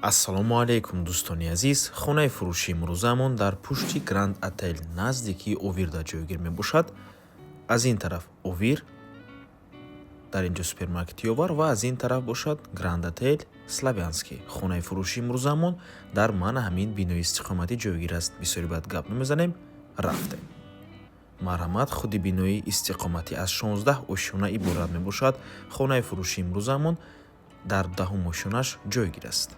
Ассалому алайкум, дӯстони азиз. Хонаи фурӯшии имрӯзаамон дар пушти Гранд Отел, наздикии Овирда ҷойгир мебошад. Аз ин тараф Овир, дар ин ҷо супермаркети Ёвар, ва аз ин тараф бошад Гранд Отел Славянский. Хонаи фурӯшии имрӯзаамон дар мана ҳамин бинои истиқоматӣ ҷойгир аст. Бисёри баъд гап намезанем, рафтем. Марҳамат, худи бинои истиқоматӣ аз 16 ошёна иборат мебошад. Хонаи фурӯшии имрӯзаамон дар 10-ум ошёнаш ҷойгир аст.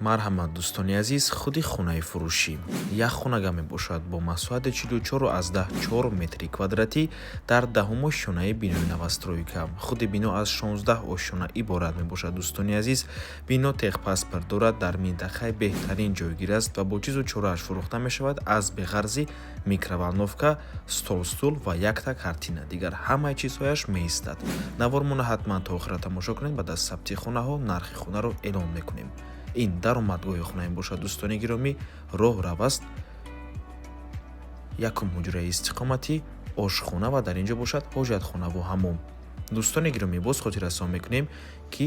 Марҳамат, дӯстони азиз, худи хонаи фурӯшӣ як хонага мебошад бо масоҳати 44,4 метри квадратӣ дар 10-ум ошёнаи бинои новостройка. Худи бино аз 16 ошёна иборат мебошад. Дӯстони азиз, бино техпаспорт дорад, дар минтақаи беҳтарин ҷойгир аст ва бо чизу чорааш фурӯхта мешавад. Аз беғарзи микроволновка, стол, стул ва якта картина, дигар ҳамаи чизҳояш меистад. Навормона ҳатман то охира тамошо кунед. Баъд аз сабти хонаҳо нархи хонаро эълон мекунем. Ин даромадгоҳи хона мебошад, дӯстони гиромӣ. Роҳ рав аст, якум ҳуҷраи истиқоматӣ, ошхона ва дар ин ҷо бошад ҳоҷатхонаву ҳамом. Дӯстони гиромӣ, боз хотиррасон мекунем, ки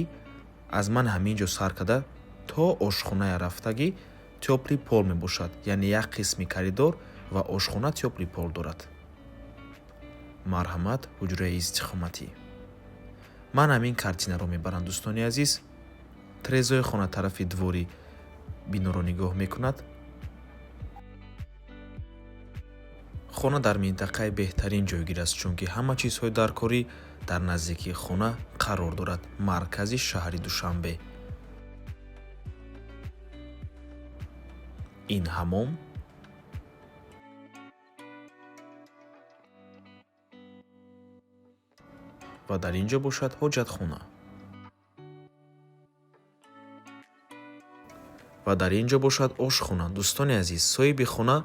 аз ман ҳамин ҷо сар карда то ошхоная рафтагӣ тёплый пол мебошад, яъне як қисми коридор ва ошхона тёплый пол дорад. Марҳамат, ҳуҷраи истиқоматӣ. Ман ҳамин картинаро мебарам, дӯстони азиз. Трезои хона тарафи двори биноро нигоҳ мекунад. Хона дар минтақаи беҳтарин ҷойгир аст, чунки ҳама чизҳои даркорӣ дар наздикии хона қарор дорад, маркази шаҳри Душанбе. Ин ҳамом ва дар ин ҷо бошад ҳоҷатхона ва дар ин ҷо бошад ошхона. Дӯстони азиз, соҳиби хона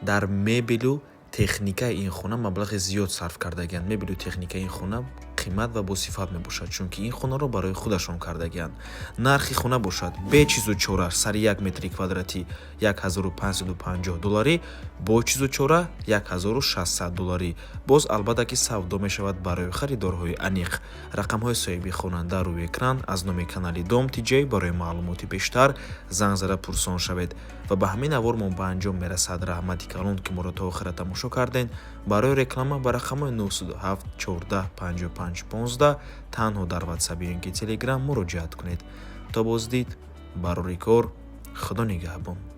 дар мебелу техникаи ин хона маблағи зиёд сарф кардагианд. Мебелу техникаи ин хона қимат ва босифат мебошад, чунки ин хонаро барои худашон кардагианд. Нархи хона бошад бе чизу чора сари як метри квадратӣ 1550 долларӣ, бо чизу чора 1600 долларӣ. Боз албатта ки савдо мешавад барои харидорҳои аниқ. Рақамҳои соҳиби хона дар рӯи экран. Аз номи канали Дом Тиҷей барои маълумоти бештар занг зада пурсон шавед. Ва ба ҳамин навормон ба анҷом мерасад. Раҳмати калон, ки моро то охира тамошо кардем. Барои реклама ба рақамҳои 907 14 55 15 танҳо дар Ватсап ё ин ки Телеграм муроҷиат кунед. То боздид, барори кор, Худо нигаҳбон.